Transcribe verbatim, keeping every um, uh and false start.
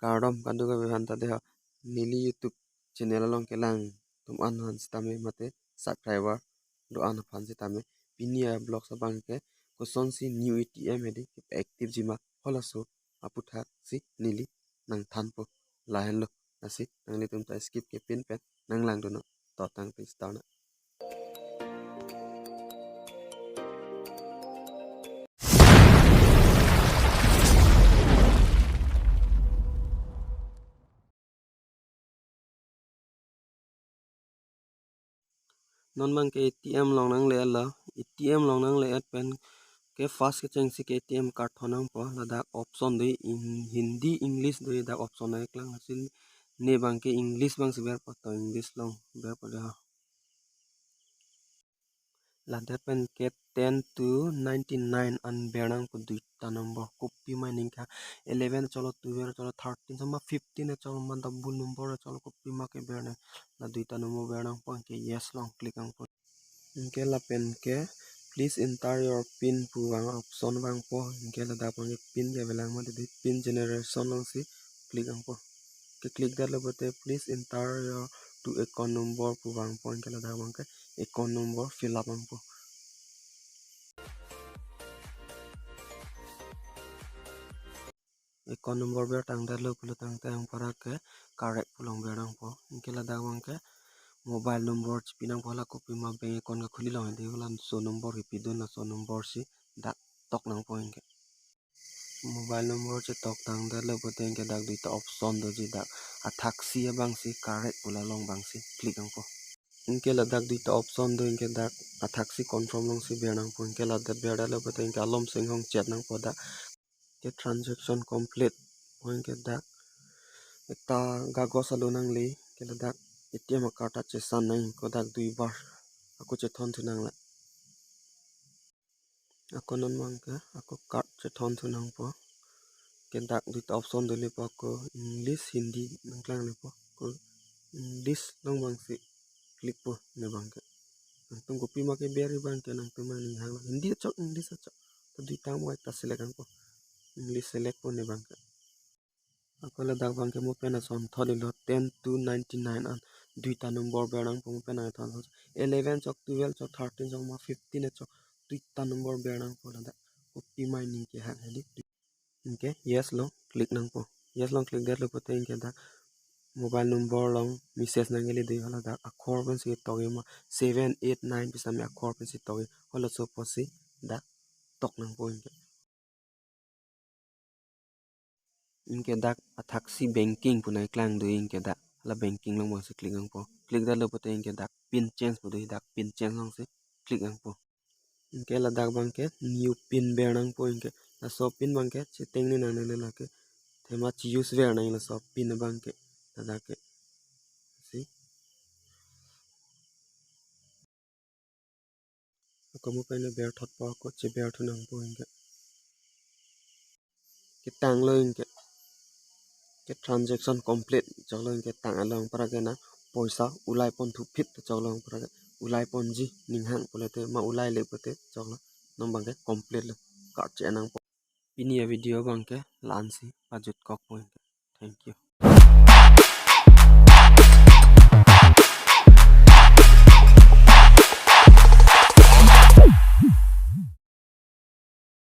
Kardom kadokave aphan ta dei ho, neli YouTube channel along kelang atum an aphan sitame mate subscriber do-an aphan sitame pini a-vlog abangke kosonsi new A T M hedi active ji ma, halaso aputhak si neli nangthanpo, lahenlo. Lasi nanglitum ta skip kepin pen nanglangdunnon. To tangte start nang. Non abangke A T M along nangle-etlo, A T M along nangle-et pen ke first kechengsi ke A T M card thon nangpo, ladak option do, in Hindi, English do, dak option nangklang asin. Ne abangke English abangsi berpo, to English along berpo dei ho. Ladak pen ke ten to ninety-nine an ber nangpo, duita number, kopima ningke eleven cholo, twelve cholo, thirteen cholo, fifteen cholo, ma double number cholo, kopima ke ber nang. La duita number ber nangpo, anke yes along click nangpo. Anke lapen ke please enter your pin pu vang option vangpo. Anke ladak abangke pin ke avelang mati, pin generation alongsi click nangpo. Ke click detlo pote please enter your two account number pu vangpo. Anke ladak abangke account number fill up nangpo. Account number bertang detlo pulo tangte anparke correct pu along ber nangpo. Anke ladak abangke mobile number chipi nangpo, hala kopima bank account kekhuli along hedi, halaso number kipidun, laso number si dak tok nangpo. Anke mobile number chetok tang detlo pote anke dak duita option doji, dak athaksi abangsi correct pu la along abangsi click nangpo. Anke ladak duita option do, anke dak athaksi confirm alongsi ber nangpo. Anke ladak ber detlo pote anke alom singhong chet nangpo dak. Ke transaction complete pu anke dak ekta kagos alo nangle, ke ladak A T M card ta chesan nang, ako dak duibar ako chethon thu nang la. Ako non abangke ako card chethon thu nangpo. Ke dak duita option do lepo, ako English, Hindi nangklang lepo. Ako English along abangsi click po ne abangke. Nangtum kopima ke ber abangke nangtum aning hanglo, Hindi achok, English achok. To duita mo ekta select nangpo. English select po ne abangke. Ako ladak abangke mo pen ason thot-etlo, ten to ninety-nine an duita number ber nangpo, mo pen ason thot. Eleven chok, twelve chok, thirteen chok, ma fifteen chok, duita number ber nangpo ladak. Kopima ningke hang hedi. Anke yes along click nangpo. Yes along click detlo pote anke dak mobile number along message nangkele dei, hala dak akhor pensi tok-i ma, seven, eight, nine pu sitame akhor pensi tok-i, halaso apotsi dak tok nangpo anke. Anke dak athaksi banking pu nangklang do, anke dak hala banking along abangsi click nangpo. Click detlo pote anke dak pin change pu do, dak pin change alongsi click nangpo. Anke ladak abangke new pin ber nangpo, anke laso pin abangke cheteng ni nangne lake. Thema che-use ver nang laso pin abangke. Ladak ke. Si. Ako mo pen ber thotpo, ako cheber thu nangpo anke. Ketanglo anke. Ke transaction complete choklo anke, tang along para ke na poisa ulai pon thuphit choklo para ke, ulai ponji ning hang pulote ma ulai le pote choklo, non abangke complete lo, card che-en nangpo. Pini a-video abangke la-ansi pajut kokpo anke. Thank you.